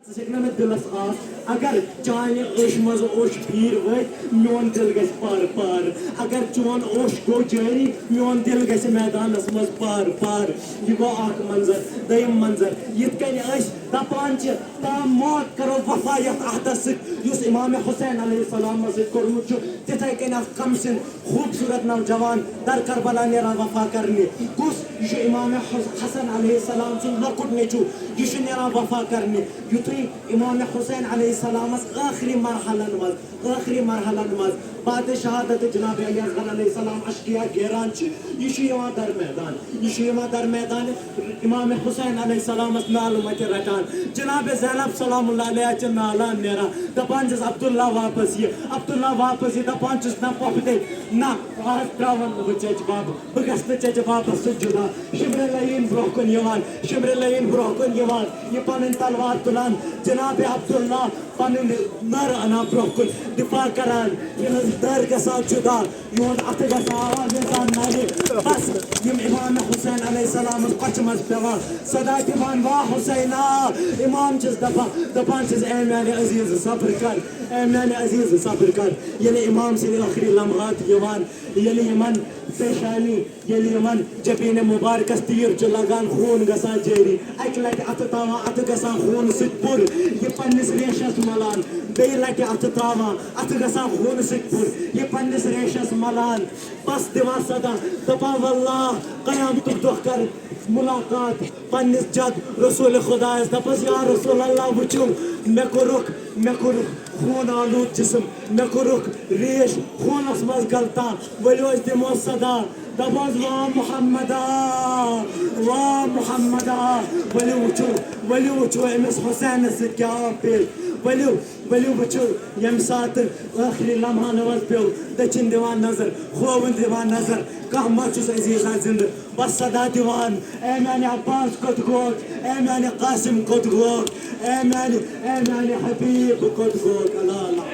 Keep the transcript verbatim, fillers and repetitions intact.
ژٕ چھکھ نہ مےٚ دِلس آس، اگر چانہِ أچھ منٛز اوٚش پھیٖر ؤتھۍ، میون دِل گژھِ پارٕ پارٕ۔ اگر چون اوٚش گوٚو جٲری، میون دِل گژھِ میدانس منٛز پارٕ پارٕ۔ یہِ گوٚو اکھ منظر۔ دوٚیِم منظر، یِتھ کٔنۍ أسۍ دپان چھِ، تام موت کرو وفا یتھ عہدس سۭتۍ، یُس امام حسین علیہ السلامس سۭتۍ کوٚرمُت چھُ، تِتھے کٔنۍ اکھ کم سن خوٗبصوٗرت نوجوان در کربلا نیران وفا کرنہِ۔ کُس؟ یہِ چھُ امام حس-، حسن علیہ السلام سُنٛد لۄکُٹ نیٚچوٗ۔ یہِ چھُ نیران وفا کرنہِ۔ یُتھُے امام حسین علیہ السلامس ٲخری مرحلن منٛز، ٲخری مرحلن منٛز بعد شہادت جناب علی اصغر علیہ السلام اشقیا گیران چھِ، یہِ چھُ یِوان در میدان۔ یہِ چھُ یِوان در میدان۔ امام حسین علیہ السلامس نالہٕ متہِ رٹان۔ جناب زینب سلام اللہ علیہا چھِ نالان نیران، دپان چھِس، "عبداللہ واپس یہِ، عبداللہ واپس یہِ"، دپان چھِس، "نہ پۄپھٕ دے، نہ، آز تراون نہٕ بہٕ چچہِ بابہٕ، بہٕ گژھٕ نہٕ چچہِ بابس سۭتۍ جدا۔" شمرِ لعین برونٛہہ کُن یِوان، شمرِ لعین برونٛہہ کُن یِوان، یہِ پنٕنۍ تلوار تُلان، جناب عبداللہ پنٕنۍ نٔر انان برونٛہہ کُن، دفاع کران، یِہنٛز نٔر گژھان جدا۔ یِہُنٛد اَتھٕ گژھِ آواز ییٚلہِ زَن نَرِ، بَس یِم اِمام حُسین علیہ السلامَس کۄچھِ منٛز پٮ۪وان، صدا دِوان، "واہ حُسینا"۔ اِمام چھِس دَپان، دَپان چھِس، "اے میٛانہِ عزیٖز صبر کر، اے میٛانہِ عزیٖز صبر کر۔" ییٚلہِ اِمام سٕنٛدۍ ٲخری لمحات یِوان، ییٚلہِ یِمَن پیشانی، ییٚلہِ یِمَن جبیٖنِ مُبارکَس تیٖر چھُ لَگان، خوٗن گژھان جٲری، اَکہِ لَٹہِ اَتھٕ تھاوان، اَتھٕ گژھان خوٗنہٕ سۭتۍ پُر، یہِ پنٛنِس ریشَس مَلان، بیٚیہِ لَٹہِ اَتھٕ تھاوان، اَتھٕ گژھان خوٗنہٕ سۭتۍ پُر، یہِ پننِس ریشس ملان، پس دِوان صدا، دپان، "واللہ، قیامتُک دۄہ کر مُلاقات پننِس جد رسول خدایس، دپس، یا رسول اللہ، وٕچھِو، مےٚ کوٚرُکھ، مےٚ کوٚرُکھ خوٗن آلوٗد جسم، مےٚ کوٚرُکھ ریش خوٗنس منٛز غلطان، ؤلِو أسۍ دِمو صدا، دپوس، وا محمدا، وا محمدا، ؤلِو وٕچھِو، ؤلِو وٕچھِو أمِس حسینس سۭتۍ کیٛاہ آو پیش، ؤلِو۔" ؤلِو وٕچھِو، ییٚمہِ ساتہٕ ٲخری لمحہ نماز پیوٚو، دٔچھِنۍ دِوان نظر، کھووُر دِوان نظر، کانٛہہ ما چھُس عزیزا زِندٕ؟ بس صدا دِوان، "اے میانہِ عباس کوٚت گوٚوکھ؟ اے میانہِ قاسم کوٚت گوٚوکھ؟ اے میانہِ، اے میانہِ حبیب کوٚت گوٚوکھ؟" اللہ اللہ۔